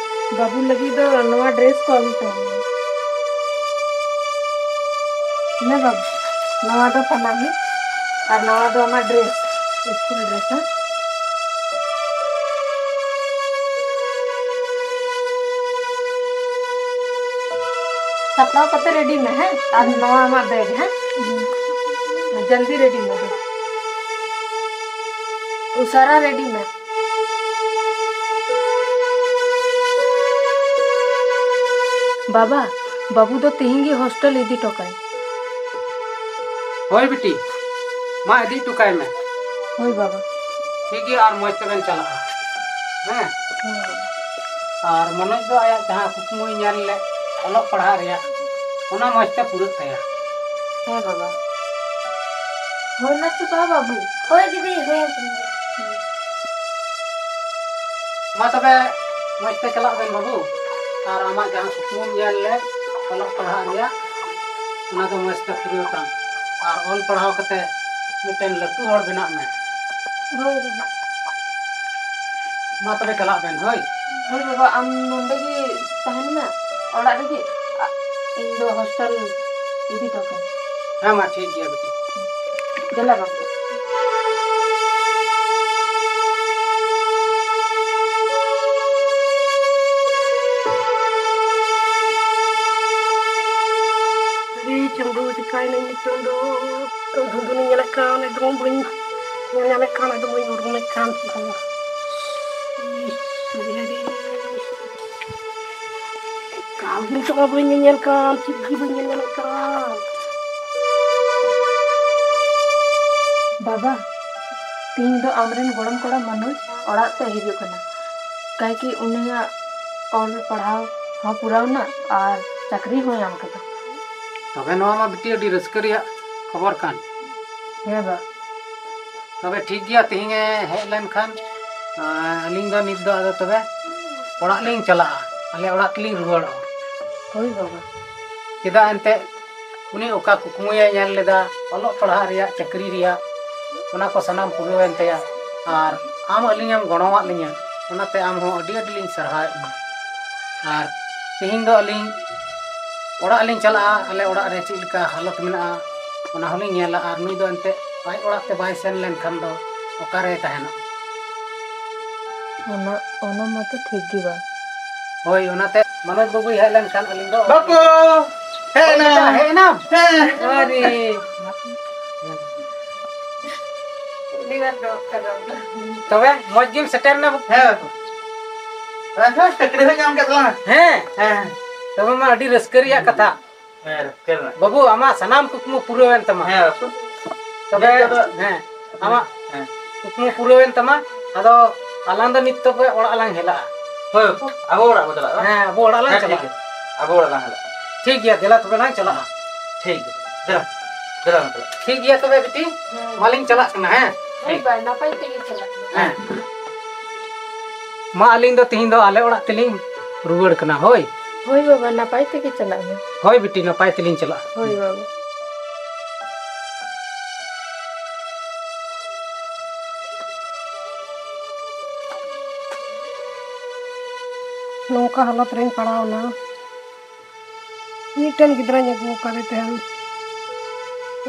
ᱵᱟᱹᱵᱩ ᱞᱟᱹᱜᱤᱫ ᱫᱚ ᱱᱚᱣᱟ ᱰᱨᱮᱥ ᱠᱚ ᱟᱹᱜᱩ ᱠᱟᱣᱟ᱾ ᱦᱮᱸ ᱵᱟᱹᱵᱩ, ᱱᱚᱣᱟ ᱫᱚ ᱯᱟᱱᱟᱦᱤ ᱟᱨ ᱱᱚᱣᱟ ᱫᱚ ᱟᱢᱟᱜ ᱰᱨᱮᱥ, ᱥᱠᱩᱞ ᱰᱨᱮᱥ, ᱦᱮᱸ? ᱥᱟᱯᱲᱟᱣ ᱠᱟᱛᱮ ᱨᱮᱰᱤ ᱢᱮ, ᱦᱮᱸ? ᱟᱨ ᱱᱚᱣᱟ ᱟᱢᱟᱜ ᱵᱮᱜᱽ, ᱦᱮᱸ? ᱡᱚᱞᱫᱤ ᱨᱮᱰᱤ ᱢᱮ, ᱩᱥᱟᱹᱨᱟ ᱨᱮᱰᱤ ᱢᱮ᱾ ᱵᱟᱵᱟ, ᱵᱟᱹᱵᱩ ᱫᱚ ᱛᱤᱦᱤᱧ ᱜᱮ ᱦᱳᱥᱴᱮᱞ ᱤᱫᱤ ᱦᱚᱴᱚ ᱠᱟᱭ᱾ ᱦᱳᱭ ᱵᱤᱴᱤ, ᱢᱟ ᱤᱫᱤ ᱦᱚᱴᱚ ᱠᱟᱭ ᱢᱮ᱾ ᱦᱳᱭ ᱵᱟᱵᱟ᱾ ᱴᱷᱤᱠ ᱜᱮᱭᱟ, ᱟᱨ ᱢᱚᱡᱽ ᱛᱮᱵᱮᱱ ᱪᱟᱞᱟᱜᱼᱟ᱾ ᱦᱮᱸ? ᱦᱳᱭ ᱵᱟᱵᱟ᱾ ᱟᱨ ᱢᱚᱱᱳᱡᱽ ᱫᱚ ᱟᱭᱟᱜ ᱡᱟᱦᱟᱸ ᱠᱩᱠᱢᱩᱭ ᱧᱮᱞ ᱞᱮᱫ ᱚᱞᱚᱜ ᱯᱟᱲᱦᱟᱜ ᱨᱮᱭᱟᱜ, ᱚᱱᱟ ᱢᱚᱡᱽ ᱛᱮ ᱯᱩᱨᱟᱹᱜ ᱛᱟᱭᱟ᱾ ᱦᱮᱸ ᱵᱟᱵᱟ᱾ ᱦᱳᱭ ᱱᱟ ᱥᱮ ᱵᱟᱝ ᱵᱟᱹᱵᱩ? ᱦᱳᱭ ᱫᱤᱫᱤ, ᱦᱳᱭᱮᱱ ᱛᱤᱧᱟ᱾ ᱢᱟ ᱛᱚᱵᱮ, ᱢᱚᱡᱽ ᱛᱮ ᱪᱟᱞᱟᱜ ᱵᱮᱱ ᱵᱟᱹᱵᱩ, ᱟᱨ ᱟᱢᱟᱜ ᱡᱟᱦᱟᱸ ᱠᱩᱠᱢᱩᱢ ᱧᱮᱞ ᱞᱮᱫ ᱚᱞᱚᱜ ᱯᱟᱲᱦᱟᱜ ᱨᱮᱭᱟᱜ, ᱚᱱᱟ ᱫᱚ ᱢᱚᱡᱽ ᱛᱮ ᱯᱩᱨᱟᱹᱣ ᱛᱟᱢ, ᱟᱨ ᱚᱞ ᱯᱟᱲᱦᱟᱣ ᱠᱟᱛᱮ ᱢᱤᱫᱴᱮᱱ ᱞᱟᱹᱴᱩ ᱦᱚᱲ ᱵᱮᱱᱟᱜ ᱢᱮ᱾ ᱦᱳᱭ ᱵᱟᱵᱟ᱾ ᱢᱟ ᱛᱚᱵᱮ ᱪᱟᱞᱟᱜ ᱵᱮᱱ, ᱦᱳᱭ᱾ ᱦᱳᱭ ᱵᱟᱵᱟ, ᱟᱢ ᱱᱚᱸᱰᱮ ᱜᱮ ᱛᱟᱦᱮᱱ ᱢᱮ, ᱚᱲᱟᱜ ᱨᱮᱜᱮ᱾ ᱟ-, ᱤᱧ ᱫᱚ ᱦᱳᱥᱴᱮᱞ ᱤᱫᱤ ᱦᱚᱴᱚ ᱠᱟᱹᱧ᱾ ᱦᱮᱸ ᱢᱟ, ᱴᱷᱤᱠ ᱜᱮᱭᱟ ᱵᱤᱴᱤ᱾ ᱫᱮᱞᱟ ᱵᱟᱹᱵᱩ᱾ ᱟᱨᱮ ᱪᱟᱸᱫᱳ, ᱪᱤᱠᱟᱹᱭᱮᱱᱟᱹᱧ ᱱᱤᱛᱚᱝ ᱫᱚ? ᱠᱟᱱ ᱟᱫᱚ ᱵᱟᱹᱧ ᱩᱨᱩᱢᱮᱫ ᱠᱟᱱ ᱪᱮᱫ ᱦᱚᱸ᱾ ᱤᱥ, ᱦᱟᱭ ᱦᱟᱭ ᱨᱮ᱾ ᱮᱠᱟᱞ ᱜᱮ ᱱᱤᱛᱚᱜ ᱢᱟ ᱵᱟᱹᱧ ᱧᱮᱧᱮᱞ ᱠᱟᱱ, ᱪᱮᱫ ᱜᱮ ᱵᱟᱹᱧ ᱧᱮᱧᱮᱞᱮᱫ ᱠᱟᱱ᱾ ᱵᱟᱵᱟ, ᱛᱤᱦᱤᱧ ᱫᱚ ᱟᱢᱨᱮᱱ ᱜᱚᱲᱚᱢ ᱠᱚᱲᱟ ᱢᱚᱱᱳᱡᱽ ᱚᱲᱟᱜ ᱛᱮ ᱦᱤᱡᱩᱜ ᱠᱟᱱᱟ᱾ ᱠᱟᱭᱠᱤ ᱩᱱᱤᱭᱟᱜ ᱚᱞ ᱯᱟᱲᱦᱟᱣ ᱦᱚᱸ ᱯᱩᱨᱟᱹᱣ ᱮᱱᱟ ᱟᱨ ᱪᱟᱹᱠᱨᱤ ᱦᱚᱸ ᱧᱟᱢ ᱠᱮᱫᱟ᱾ ᱛᱚᱵᱮ ᱱᱚᱣᱟ ᱢᱟ ᱵᱤᱴᱤ ᱟᱹᱰᱤ ᱨᱟᱹᱥᱠᱟᱹ ᱨᱮᱭᱟᱜ ᱠᱷᱚᱵᱚᱨ ᱠᱟᱱ᱾ ᱦᱮᱸ ᱵᱟ᱾ ᱛᱚᱵᱮ ᱴᱷᱤᱠ ᱜᱮᱭᱟ, ᱛᱮᱦᱮᱧ ᱮ ᱦᱮᱡ ᱞᱮᱱᱠᱷᱟᱱ, ᱟᱸ, ᱟᱹᱞᱤᱧ ᱫᱚ ᱱᱤᱛ ᱫᱚ ᱟᱫᱚ ᱛᱚᱵᱮ ᱚᱲᱟᱜ ᱞᱤᱧ ᱪᱟᱞᱟᱜᱼᱟ, ᱟᱞᱮ ᱚᱲᱟᱜ ᱛᱮᱞᱤᱧ ᱨᱩᱣᱟᱹᱲᱚᱜᱼᱟ᱾ ᱦᱳᱭ ᱵᱟᱵᱟ᱾ ᱪᱮᱫᱟᱜ ᱮᱱᱛᱮᱫ ᱩᱱᱤ ᱚᱠᱟ ᱠᱩᱠᱢᱩᱭᱮ ᱧᱮᱞ ᱞᱮᱫᱟ, ᱚᱞᱚᱜ ᱯᱟᱲᱦᱟᱜ ᱨᱮᱭᱟᱜ, ᱪᱟᱹᱠᱨᱤ ᱨᱮᱭᱟᱜ, ᱚᱱᱟ ᱠᱚ ᱥᱟᱱᱟᱢ ᱯᱩᱨᱟᱹᱣᱮᱱ ᱛᱟᱭᱟ᱾ ᱟᱨ ᱟᱢ ᱟᱹᱞᱤᱧᱮᱢ ᱜᱚᱲᱚᱣᱟᱫ ᱞᱤᱧᱟ, ᱚᱱᱟᱛᱮ ᱟᱢ ᱦᱚᱸ ᱟᱹᱰᱤ ᱟᱹᱰᱤ ᱞᱤᱧ ᱥᱟᱨᱦᱟᱣᱮᱫ ᱢᱮᱭᱟ᱾ ᱟᱨ ᱛᱮᱦᱮᱧ ᱫᱚ ᱟᱹᱞᱤᱧ ᱚᱲᱟᱜ ᱞᱤᱧ ᱪᱟᱞᱟᱜᱼᱟ, ᱟᱞᱮ ᱚᱲᱟᱜ ᱨᱮ ᱪᱮᱫ ᱞᱮᱠᱟ ᱦᱟᱞᱚᱛ ᱢᱮᱱᱟᱜᱼᱟ, ᱚᱱᱟ ᱦᱚᱸᱞᱤᱧ ᱧᱮᱞᱟ᱾ ᱟᱨ ᱱᱩᱭ ᱫᱚ ᱮᱱᱛᱮᱫ ᱟᱡ ᱚᱲᱟᱜ ᱛᱮ ᱵᱟᱭ ᱥᱮᱱ ᱞᱮᱱᱠᱷᱟᱱ ᱫᱚ ᱚᱠᱟᱨᱮᱭ ᱛᱟᱦᱮᱱᱟ? ᱚᱱᱟ, ᱚᱱᱟ ᱢᱟᱛᱚ ᱴᱷᱤᱠ ᱜᱮ ᱵᱟᱝ᱾ ᱦᱳᱭ, ᱚᱱᱟᱛᱮ ᱢᱚᱱᱳᱡᱽ ᱵᱟᱹᱵᱩᱭ ᱦᱮᱡ ᱞᱮᱱᱠᱷᱟᱱ ᱟᱹᱞᱤᱧ ᱫᱚ ᱵᱟᱹᱵᱩ! ᱦᱮᱡ ᱮᱱᱟ᱾ ᱦᱮᱡ ᱮᱱᱟᱢ? ᱦᱮᱸ᱾ ᱟᱨᱮ᱾ ᱛᱚᱵᱮ ᱢᱚᱡᱽ ᱜᱮᱢ ᱥᱮᱴᱮᱨ ᱮᱱᱟ ᱵᱟᱹᱵᱩ? ᱦᱮᱸ ᱵᱟᱹᱵᱩ᱾ ᱟᱪᱪᱷᱟ, ᱪᱟᱹᱠᱨᱤ ᱦᱚᱸ ᱧᱟᱢ ᱠᱮᱫ ᱛᱟᱞᱟᱝᱟ᱾ ᱦᱮᱸ᱾ ᱦᱮᱸ᱾ ᱛᱚᱵᱮ ᱢᱟ ᱟᱹᱰᱤ ᱨᱟᱹᱥᱠᱟᱹ ᱨᱮᱭᱟᱜ ᱠᱟᱛᱷᱟ᱾ ᱦᱮᱸ, ᱨᱟᱹᱥᱠᱟᱹ ᱨᱮᱱᱟᱜ᱾ ᱵᱟᱹᱵᱩ, ᱟᱢᱟᱜ ᱥᱟᱱᱟᱢ ᱠᱩᱠᱢᱩ ᱯᱩᱨᱟᱹᱣᱮᱱ ᱛᱟᱢᱟ᱾ ᱦᱮᱸ ᱵᱟᱹᱵᱩ᱾ ᱛᱚᱵᱮ, ᱱᱤᱛᱚᱜ ᱫᱚ ᱦᱮᱸ, ᱟᱢᱟᱜ ᱦᱮᱸ᱾ ᱠᱩᱠᱢᱩ ᱯᱩᱨᱟᱹᱣᱮᱱ ᱛᱟᱢᱟ᱾ ᱟᱫᱚ ᱟᱞᱟᱝ ᱫᱚ ᱱᱤᱛ ᱛᱚᱵᱮ ᱚᱲᱟᱜ ᱞᱟᱝ ᱦᱮᱞᱟᱜᱼᱟ᱾ ᱦᱳᱭ ᱵᱟᱹᱵᱩ, ᱟᱵᱚ ᱚᱲᱟᱜ ᱵᱚ ᱪᱟᱞᱟᱜᱼᱟ᱾ ᱦᱮᱸ, ᱟᱵᱚ ᱚᱲᱟᱜ ᱞᱟᱝ ᱦᱮᱸ, ᱴᱷᱤᱠ ᱪᱟᱞᱟᱜᱼᱟ᱾ ᱜᱮᱭᱟ᱾ ᱟᱵᱚ ᱚᱲᱟᱜ ᱞᱟᱝ ᱦᱮᱞᱟᱜᱼᱟ᱾ ᱴᱷᱤᱠ ᱜᱮᱭᱟ, ᱫᱮᱞᱟ ᱛᱚᱵᱮ ᱞᱟᱝ ᱪᱟᱞᱟᱜᱼᱟ᱾ ᱴᱷᱤᱠ ᱜᱮᱭᱟ, ᱫᱮᱞᱟ, ᱫᱮᱞᱟ ᱞᱟᱝ ᱪᱟᱞᱟᱜᱼᱟ᱾ ᱴᱷᱤᱠ ᱜᱮᱭᱟ ᱛᱚᱵᱮ ᱵᱤᱴᱤ, ᱦᱮᱸ᱾ ᱢᱟᱞᱤᱧ ᱪᱟᱞᱟᱜ ᱠᱟᱱᱟ, ᱦᱮᱸ? ᱦᱳᱭ ᱵᱟᱭ, ᱱᱟᱯᱟᱭ ᱛᱮᱜᱮ ᱪᱟᱞᱟᱜ ᱢᱮ᱾ ᱦᱮᱸ᱾ ᱢᱟ ᱟᱹᱞᱤᱧ ᱫᱚ ᱛᱤᱦᱤᱧ ᱫᱚ ᱟᱞᱮ ᱚᱲᱟᱜ ᱛᱮᱞᱤᱧ ᱨᱩᱣᱟᱹᱲ ᱠᱟᱱᱟ, ᱦᱳᱭ᱾ ᱦᱳᱭ ᱵᱟᱵᱟ, ᱱᱟᱯᱟᱭ ᱛᱮᱜᱮ ᱪᱟᱞᱟᱜ ᱢᱮ᱾ ᱦᱳᱭ ᱵᱤᱴᱤ, ᱱᱟᱯᱟᱭ ᱛᱮᱞᱤᱧ ᱪᱟᱞᱟᱜᱼᱟ᱾ ᱦᱳᱭ ᱵᱟᱵᱟ᱾ ᱱᱚᱝᱠᱟ ᱦᱟᱞᱚᱛ ᱨᱤᱧ ᱯᱟᱲᱟᱣ ᱮᱱᱟ᱾ ᱢᱤᱫᱴᱮᱱ ᱜᱤᱫᱽᱨᱟᱹᱧ ᱟᱹᱜᱩ ᱟᱠᱟᱫᱮ ᱛᱟᱦᱮᱱ,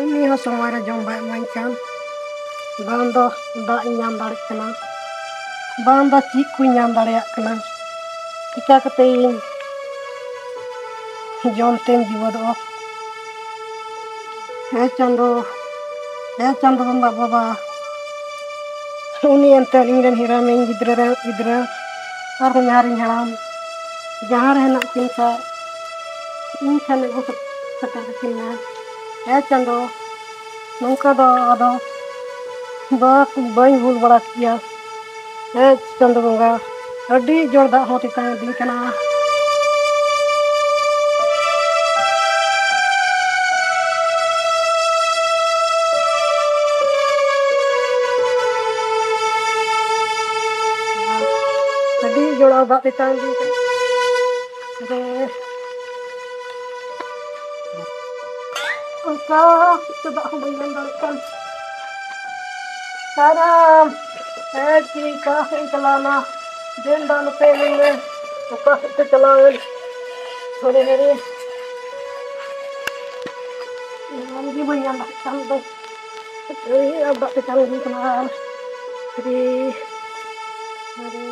ᱩᱱᱤ ᱦᱚᱸ ᱥᱚᱢᱚᱭ ᱨᱮ ᱡᱚᱢ ᱵᱟᱭ ᱮᱢᱟᱹᱧ ᱠᱟᱱ, ᱵᱟᱝ ᱫᱚ ᱫᱟᱜ ᱤᱧ ᱧᱟᱢ ᱫᱟᱲᱮᱭᱟᱜ ᱠᱟᱱᱟ, ᱵᱟᱝ ᱫᱚ ᱪᱮᱫ ᱠᱚᱧ ᱧᱟᱢ ᱫᱟᱲᱮᱭᱟᱜ ᱠᱟᱱᱟ, ᱪᱤᱠᱟ ᱠᱟᱛᱮ ᱤᱧ ᱡᱚᱢ ᱛᱮᱧ ᱡᱤᱣᱮᱫᱚᱜᱼᱟ? ᱦᱮ ᱪᱟᱸᱫᱚ, ᱦᱮ ᱪᱟᱸᱫᱚ ᱵᱚᱸᱜᱟ ᱵᱟᱵᱟ, ᱩᱱᱤ ᱮᱱᱛᱮ ᱤᱧ ᱨᱮᱱ ᱦᱤᱨᱟᱹᱢᱤᱧ ᱜᱤᱫᱽᱨᱟᱹ ᱨᱮ ᱜᱤᱫᱽᱨᱟᱹ ᱟᱨ ᱦᱚᱧᱦᱟᱨᱤᱧ ᱦᱟᱲᱟᱢ ᱡᱟᱦᱟᱸ ᱨᱮ ᱦᱮᱱᱟᱜ ᱠᱤᱱ ᱠᱷᱟᱡ ᱤᱧ ᱴᱷᱮᱱ ᱟᱹᱜᱩ ᱥᱮᱴᱮᱨ ᱠᱟᱹᱠᱤᱱ ᱢᱮ᱾ ᱦᱮᱸ ᱪᱟᱸᱫᱚ, ᱱᱚᱝᱠᱟ ᱫᱚ ᱟᱫᱚ ᱵᱟᱹᱧ ᱵᱷᱩᱞ ᱵᱟᱲᱟ ᱠᱮᱭᱟ᱾ ᱦᱮᱸ ᱪᱟᱸᱫᱚ ᱵᱚᱸᱜᱟ, ᱟᱹᱰᱤ ᱡᱳᱨ ᱫᱟᱜ ᱦᱚᱸ ᱛᱮᱛᱟᱝ ᱤᱫᱤᱧ ᱠᱟᱱᱟ᱾ ᱟᱹᱰᱤ ᱡᱳᱨ ᱫᱟᱜ ᱛᱮᱛᱟᱝ ᱤᱫᱤᱧ ᱠᱟᱱᱟ᱾ ᱟᱫᱚ ᱚᱱᱠᱟ ᱪᱮᱫᱟᱜ ᱦᱚᱸ ᱵᱟᱹᱧ ᱢᱮᱱ ᱫᱟᱲᱮᱭᱟᱜ ᱠᱟᱱ᱾ ᱛᱟᱨᱟᱢ, ᱦᱮᱸ, ᱪᱤ ᱚᱠᱟ ᱥᱮᱫ ᱤᱧ ᱪᱟᱞᱟᱣᱱᱟ? ᱫᱮᱱ ᱫᱚ ᱱᱚᱛᱮ ᱤᱢᱟᱹᱧ ᱢᱮ᱾ ᱚᱠᱟ ᱥᱮᱫ ᱛᱮ ᱪᱟᱞᱟᱣ ᱮᱱ? ᱦᱟᱹᱨᱤ, ᱦᱟᱹᱨᱤ᱾ ᱧᱟᱢ ᱜᱮ ᱵᱟᱹᱧ ᱧᱟᱢ ᱫᱟᱲᱮᱭᱟᱜ ᱠᱟᱱ ᱫᱚ᱾ ᱦᱟᱹᱨᱤ, ᱟᱨ ᱫᱟᱜ ᱛᱮ ᱪᱟᱞᱟᱣ ᱦᱩᱭ ᱠᱟᱱᱟ᱾ ᱦᱟᱹᱨᱤ, ᱦᱟᱹᱨᱤ᱾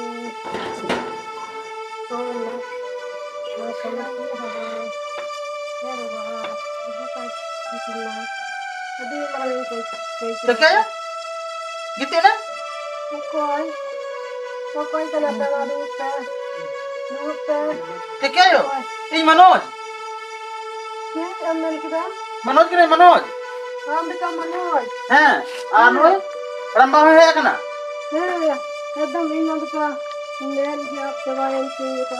ᱦᱳᱭ, ᱦᱳᱭ, ᱦᱳᱭ, ᱦᱳᱭ᱾ ᱦᱮᱸ ᱵᱟᱵᱟ, ᱵᱩᱡᱷᱟᱹᱣ ᱠᱟᱜ ᱟᱹᱧ᱾ ᱟᱹᱰᱤ ᱢᱟᱨᱟᱝ ᱤᱧ ᱠᱟᱹᱭ-, ᱠᱟᱹᱭ ᱠᱮᱫᱟ᱾ ᱪᱤᱠᱟᱹᱭᱟ? ᱜᱤᱛᱤᱡ ᱮᱱᱟ? ᱚᱠᱚᱭ? ᱚᱠᱚᱭ ᱠᱟᱱᱟ ᱯᱮ? ᱢᱟ ᱫᱩᱲᱩᱵ ᱯᱮ᱾ ᱫᱩᱲᱩᱵ ᱯᱮ᱾ ᱪᱤᱠᱟᱹᱭᱟ? ᱚᱠᱚᱭ? ᱤᱧ ᱢᱟᱱᱳᱡᱽ᱾ ᱪᱮᱫ ᱮᱢ ᱢᱮᱱ ᱠᱮᱫᱟ? ᱢᱟᱱᱳᱡᱽ ᱠᱟᱹᱱᱟᱹᱧ, ᱢᱟᱱᱳᱡᱽ᱾ ᱟᱢ ᱫᱚ ᱠᱟᱱ ᱢᱟᱱᱳᱡᱽ? ᱦᱮᱸ, ᱟᱨ ᱦᱮᱸ᱾ ᱱᱩᱭ? ᱦᱟᱲᱟᱢᱵᱟ ᱦᱚᱸᱭ ᱦᱮᱡ ᱟᱠᱟᱱᱟ? ᱦᱮᱸ, ᱮᱠᱫᱚᱢ ᱤᱧ ᱚᱸᱰᱮ ᱛᱚ ᱧᱮᱞ ᱜᱮ ᱟᱫ ᱪᱟᱵᱟᱭᱮᱱ ᱛᱤᱧ ᱜᱚᱴᱟ᱾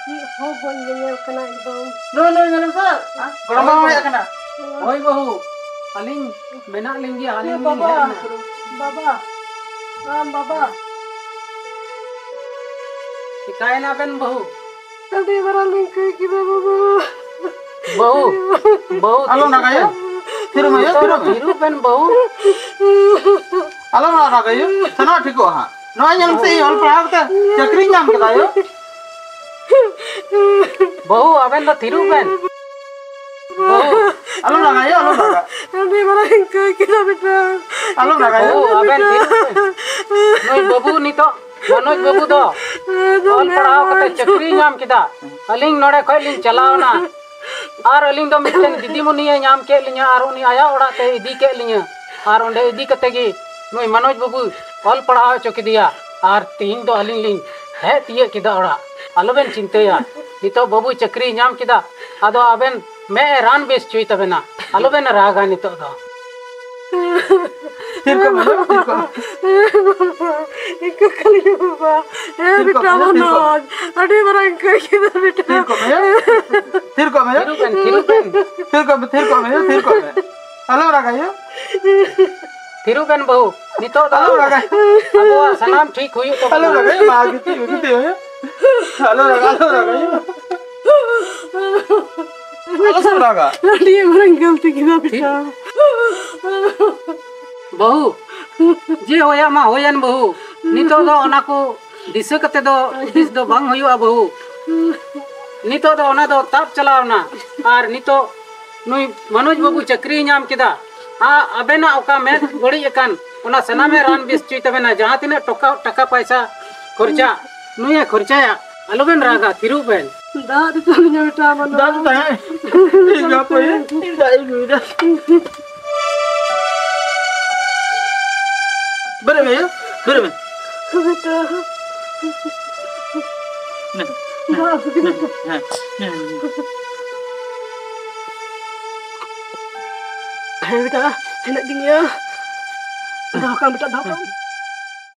ᱪᱮᱫ ᱦᱚᱸ ᱵᱟᱹᱧ ᱧᱮᱧᱮᱞ ᱠᱟᱱᱟ ᱮᱠᱫᱚᱢ᱾ ᱱᱩᱭ, ᱱᱩᱭ, ᱧᱮᱞ ᱢᱮᱥᱮ, ᱦᱮᱸ? ᱜᱚᱲᱚᱢᱵᱟ ᱦᱚᱸᱭ ᱦᱮᱡ ᱟᱠᱟᱱᱟ᱾ ᱦᱮᱸ᱾ ᱦᱳᱭ ᱵᱟᱹᱦᱩ, ᱟᱹᱞᱤᱧ ᱢᱮᱱᱟᱜ ᱞᱤᱧ ᱜᱮᱭᱟ, ᱟᱹᱞᱤᱧ ᱞᱤᱧ ᱵᱟᱵᱟ, ᱦᱮᱡ ᱮᱱᱟ᱾ ᱵᱟᱵᱟ, ᱟᱢ ᱵᱟᱵᱟ᱾ ᱪᱤᱠᱟᱭᱮᱱᱟ ᱵᱮᱱ ᱵᱟᱹᱦᱩ? ᱟᱹᱰᱤ ᱢᱟᱨᱟᱝ ᱞᱤᱧ ᱠᱟᱹᱭ ᱠᱮᱫᱟ ᱵᱟᱵᱟ᱾ ᱵᱟᱹᱦᱩ, ᱵᱟᱹᱦᱩ, ᱟᱞᱚᱢ ᱨᱟᱜᱟᱭᱟ᱾ ᱛᱷᱤᱨᱚᱜ ᱢᱮ, ᱛᱷᱤᱨᱚᱜ ᱢᱮ᱾ ᱛᱷᱤᱨᱚᱜ ᱵᱮᱱ ᱵᱟᱹᱦᱩ᱾ ᱟᱞᱚᱢ ᱨᱟᱜᱟ ᱭᱳ, ᱥᱟᱱᱟᱢᱟᱜ ᱴᱷᱤᱠᱚᱜᱼᱟ ᱦᱟᱸᱜ᱾ ᱱᱚᱜᱼᱚᱭ ᱧᱮᱞ ᱢᱮᱥᱮ, ᱤᱧ ᱚᱞ ᱯᱟᱲᱦᱟᱣ ᱠᱟᱛᱮ ᱪᱟᱹᱠᱨᱤᱧ ᱧᱟᱢ ᱠᱮᱫᱟ ᱭᱳ᱾ ᱵᱟᱹᱦᱩ, ᱟᱵᱮᱱ ᱫᱚ ᱛᱷᱤᱨᱚᱜ ᱵᱮᱱ᱾ ᱵᱟᱹᱦᱩ, ᱟᱞᱚᱢ ᱨᱟᱜᱟ ᱭᱳ, ᱟᱞᱚᱢ ᱨᱟᱜᱟ᱾ ᱟᱹᱰᱤ ᱢᱟᱨᱟᱝ ᱤᱧ ᱠᱟᱹᱭ ᱠᱮᱫᱟ ᱵᱮᱴᱟ᱾ ᱟᱞᱚᱢ ᱨᱟᱜᱟ ᱭᱳ᱾ ᱵᱟᱹᱦᱩ, ᱟᱵᱮᱱ ᱛᱷᱤᱨᱚᱜ ᱵᱮᱱ᱾ ᱱᱩᱭ ᱵᱟᱹᱵᱩ ᱱᱤᱛᱚᱜ ᱢᱟᱱᱳᱡᱽ ᱵᱟᱹᱵᱩ ᱫᱚ ᱚᱞ ᱯᱟᱲᱦᱟᱣ ᱠᱟᱛᱮ ᱪᱟᱹᱠᱨᱤᱭ ᱧᱟᱢ ᱠᱮᱫᱟ᱾ ᱟᱹᱞᱤᱧ ᱱᱚᱰᱮ ᱠᱷᱚᱡ ᱞᱤᱧ ᱪᱟᱞᱟᱣᱱᱟ ᱟᱨ ᱟᱹᱞᱤᱧ ᱫᱚ ᱢᱤᱫᱴᱮᱱ ᱫᱤᱫᱤᱢᱩᱱᱤᱭᱮ ᱧᱟᱢ ᱠᱮᱫ ᱞᱤᱧᱟ ᱟᱨ ᱩᱱᱤ ᱟᱭᱟᱜ ᱚᱲᱟᱜ ᱛᱮ ᱤᱫᱤ ᱠᱮᱫ ᱞᱤᱧᱟ ᱟᱨ ᱚᱸᱰᱮ ᱤᱫᱤ ᱠᱟᱛᱮ ᱜᱮ ᱱᱩᱭ ᱢᱟᱱᱳᱡᱽ ᱵᱟᱹᱵᱩ ᱚᱞ ᱯᱟᱲᱦᱟᱣ ᱦᱚᱪᱚ ᱠᱮᱫᱮᱭᱟ, ᱟᱨ ᱛᱤᱦᱤᱧ ᱫᱚ ᱟᱹᱞᱤᱧ ᱞᱤᱧ ᱦᱮᱡ ᱛᱤᱭᱟᱹᱜ ᱠᱮᱫᱟ ᱚᱲᱟᱜ᱾ ᱟᱞᱚᱵᱮᱱ ᱪᱤᱱᱛᱟᱹᱭᱟ, ᱱᱤᱛᱚᱜ ᱵᱟᱹᱵᱩᱭ ᱪᱟᱹᱠᱨᱤᱭ ᱧᱟᱢ ᱠᱮᱫᱟ, ᱟᱫᱚ ᱟᱵᱮᱱ ᱢᱮᱫ ᱮ ᱨᱟᱱ ᱵᱮᱥ ᱦᱚᱪᱚᱭ ᱛᱟᱵᱮᱱᱟ, ᱟᱞᱚᱵᱮᱱ ᱨᱟᱜᱟ ᱱᱤᱛᱚᱜ ᱫᱚ᱾ ᱛᱷᱤᱨ ᱠᱚᱜ ᱢᱮ, ᱛᱷᱤᱨ ᱠᱚᱜ ᱢᱮ᱾ ᱤᱧ ᱠᱚ ᱠᱷᱟᱹᱞᱤ ᱵᱟᱵᱟ᱾ ᱦᱮᱸ, ᱛᱷᱤᱨ ᱠᱚᱜ ᱵᱮᱴᱟ ᱢᱮ, ᱛᱷᱤᱨ ᱠᱚᱜ ᱢᱮ᱾ ᱢᱟᱱᱳᱡᱽ, ᱟᱹᱰᱤ ᱢᱟᱨᱟᱝ ᱤᱧ ᱠᱟᱹᱭ ᱠᱮᱫᱟ ᱵᱮᱴᱟ᱾ ᱛᱷᱤᱨ ᱠᱚᱜ ᱢᱮ, ᱛᱷᱤᱨ ᱠᱚᱜ ᱢᱮ᱾ ᱛᱷᱤᱨᱚᱜ ᱵᱮᱱ, ᱛᱷᱤᱨᱚᱜ ᱵᱮᱱ᱾ ᱛᱷᱤᱨ ᱠᱚᱜ ᱢᱮ, ᱛᱷᱤᱨ ᱠᱚᱜ ᱢᱮ, ᱛᱷᱤᱨ ᱠᱚᱜ ᱢᱮ᱾ ᱟᱞᱚᱢ ᱨᱟᱜᱟ ᱭᱳ᱾ ᱛᱷᱤᱨᱚᱜ ᱵᱮᱱ ᱵᱟᱹᱦᱩ, ᱱᱤᱛᱚᱜ ᱫᱚ ᱟᱞᱚᱢ ᱨᱟᱜᱟ᱾ ᱟᱵᱚᱣᱟᱜ ᱥᱟᱱᱟᱢ ᱴᱷᱤᱠ ᱦᱩᱭᱩᱜ ᱛᱟᱵᱚᱱᱟ᱾ ᱟᱞᱚᱢ ᱨᱟᱜᱟ, ᱢᱟ ᱜᱤᱛᱤᱡ ᱢᱮ, ᱜᱤᱛᱤᱡ ᱢᱮ᱾ ᱟᱞᱚᱢ ᱨᱟᱜᱟ, ᱟᱞᱚᱢ ᱨᱟᱜᱟ ᱭᱳ᱾ ᱟᱞᱚᱢ ᱨᱟᱜᱟ᱾ ᱟᱹᱰᱤ ᱢᱟᱨᱟᱝ ᱜᱟᱹᱞᱛᱤ ᱠᱮᱫᱟ ᱵᱮᱴᱟ᱾ ᱵᱟᱹᱦᱩ, ᱡᱮ ᱦᱩᱭᱟᱜ ᱢᱟ ᱦᱩᱭᱮᱱ ᱵᱟᱹᱦᱩ, ᱱᱤᱛᱚᱜ ᱫᱚ ᱚᱱᱟ ᱠᱚ ᱫᱤᱥᱟᱹ ᱠᱟᱛᱮ ᱫᱚ ᱦᱩᱫᱤᱥ ᱫᱚ ᱵᱟᱝ ᱦᱩᱭᱩᱜᱼᱟ ᱵᱟᱹᱦᱩ᱾ ᱱᱤᱛᱚᱜ ᱫᱚ ᱚᱱᱟ ᱫᱚ ᱛᱟᱵ ᱪᱟᱞᱟᱣ ᱮᱱᱟ, ᱟᱨ ᱱᱤᱛᱚᱜ ᱱᱩᱭ ᱢᱟᱱᱳᱡᱽ ᱵᱟᱹᱵᱩ ᱪᱟᱹᱠᱨᱤᱭ ᱧᱟᱢ ᱠᱮᱫᱟ᱾ ᱟ-, ᱟᱵᱮᱱᱟᱜ ᱚᱠᱟ ᱢᱮᱫ ᱵᱟᱹᱲᱤᱡ ᱟᱠᱟᱱ, ᱚᱱᱟ ᱥᱟᱱᱟᱢᱮ ᱨᱟᱱ ᱵᱮᱥ ᱦᱚᱪᱚᱭ ᱛᱟᱵᱮᱱᱟ᱾ ᱡᱟᱦᱟᱸ ᱛᱤᱱᱟᱹᱜ ᱴᱚᱠᱟ, ᱴᱟᱠᱟ ᱯᱟᱭᱥᱟ ᱠᱷᱚᱨᱪᱟ, ᱱᱩᱭᱮ ᱠᱷᱚᱨᱪᱟᱭᱟ᱾ ᱟᱞᱚᱵᱮᱱ ᱨᱟᱜᱟ, ᱛᱷᱤᱨᱚᱜ ᱵᱮᱱ᱾ ᱫᱟᱜ ᱫᱚ ᱛᱟᱦᱮᱸ ᱧᱚᱜ ᱵᱮᱴᱟ, ᱢᱟᱱᱳᱡᱽ᱾ ᱫᱟᱜ ᱫᱚ ᱛᱟᱦᱮᱸ᱾ ᱤᱧ ᱫᱚ ᱦᱟᱯᱳᱭ, ᱤᱧ ᱫᱟᱜ ᱤᱧ ᱧᱩᱭᱫᱟ᱾ ᱵᱮᱨᱮᱫ ᱢᱮ ᱭᱳ, ᱵᱮᱨᱮᱫ ᱢᱮ᱾ ᱵᱮᱴᱟ᱾ ᱱᱮ, ᱱᱮ, ᱫᱟᱜ ᱱᱮ, ᱱᱮ, ᱱᱮ᱾ ᱦᱮᱸ ᱵᱮᱴᱟ, ᱦᱮᱱᱟᱜ ᱜᱤᱧᱟ᱾ ᱫᱚᱦᱚ ᱠᱟᱜ ᱢᱮ ᱵᱮᱴᱟ, ᱫᱚᱦᱚ ᱠᱟᱜ ᱢᱮ᱾